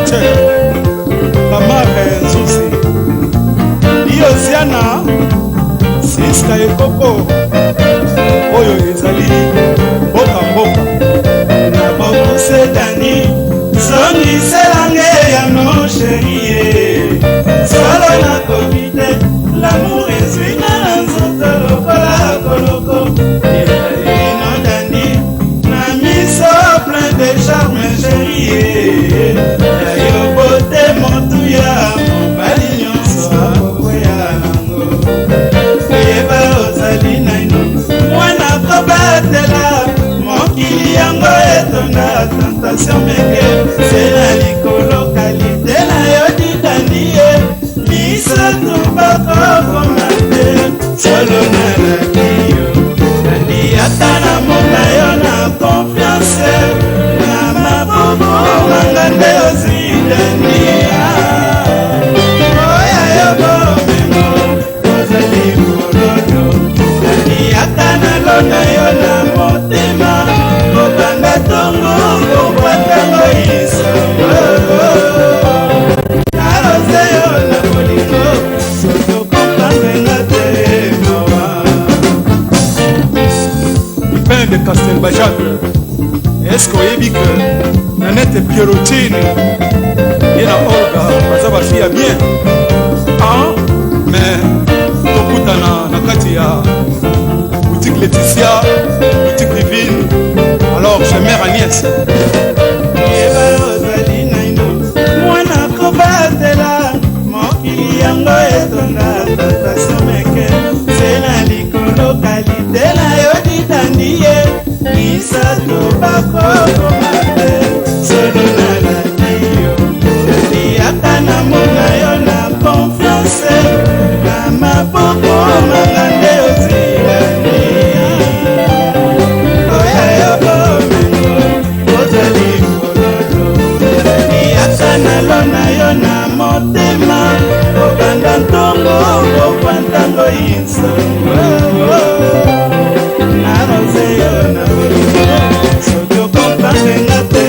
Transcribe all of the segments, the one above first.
Culture Lamare Nzuzi Iosiana Siska Ekoko oyo ezali mboka mboka na bokuse Dani zongiselange yano chérie solo nakoki te l'amour ezwi nga na nzoto lokola koloko etalino Dani na miso plein de charme chérie ya yo bote motuya mobali nyonso akokwea nango oyeba ozali naino mwana kobatela mokili yango etonda tentation meke se na likolo kalite na yo didani ye misato bakokoma te solo nalaki yo nandiyaka na mona yo na confiance na maboko manga nde ozwi dania oya yo bomengo ozali fololo nandiyaka nalona yo na motema kobanda ntongo kokwa ntango iso narose yo na bolingo soki okomprendre te mawa. Pin de Castelbajac, est-ce que oyebi que Nanette Pierrotine ye na Olga baza ba fille ya bien ah mais tokutana na kati ya boutique Laetitia, boutique divine, alors chez mère Agnès. Yeba ozali naino mwana kobatela mokili yango etonda tentation meke se na likolo kalite na yo ditandi ye misato bakokoma te solo nalaki yo liaka na mona yo na confiance na maboko manga nde ozilani oya yo bomengo ozali fololo liaka nalona yo na motema kobanda ntongo kokwa ntango inso narose yo na bolingo soki okomprendre nga te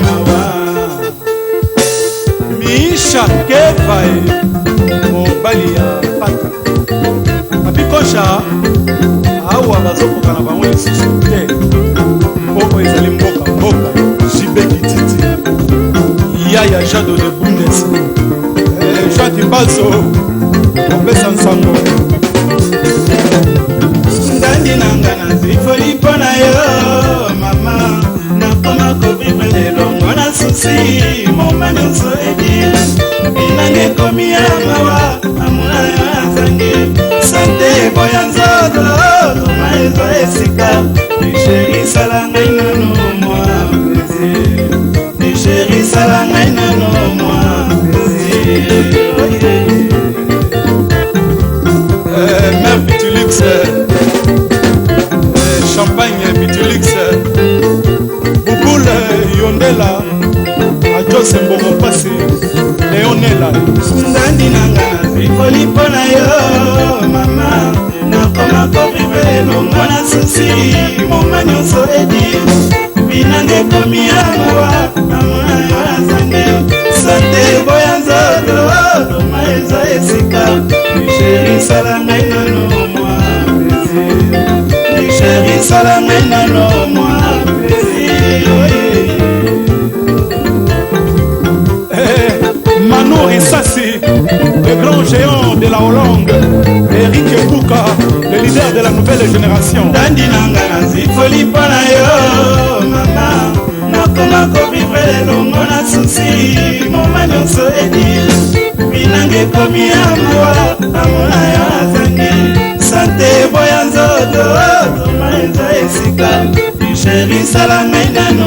mawa. Misha Keva mobali ya pata Papi Kosha awa bazokoka na bango lisusu te po oyo ezali mboka mboka JB Kititi yaya Jado de Bundes Jean Timbazo kopesa nsango Ngandi nanga nazwi foli mpo na yo mama nakoma kovivre elongo na susi moma nyonso edi binanga ekomi ya mawa amona yo azangi sante boya nzoto toma ezwa esika chéri sala ngai nano mwa plaisir chéri sala ngai nano mwa plaisir. Mère Pitulix, Champagne Pitulix, Bouboule Yondela, Adjose Mbongo Mpasi, Léonela. Ngandi nanga nazwi foli mpo na yo mama nakoma kovivre elongo na susi moma nyonso edi binanga ekomi ya mawa namona yo nazangi sante boya nzoto toma eza esika chéri sala ngai nano mwa plaisir chéri sala ngai nano mwa plaisir. Manu Rissassi, le grand géant de la Hollande, Eric Bouka, le leader de la nouvelle génération. Ndandi nanga nazwi foli mpo na yo mama nakoma kovivre elongo na susi moma nyonso edi binanga ekomi ya mawa namona yo azangi sante boya nzoto toma eza esika chéri sala ngai nano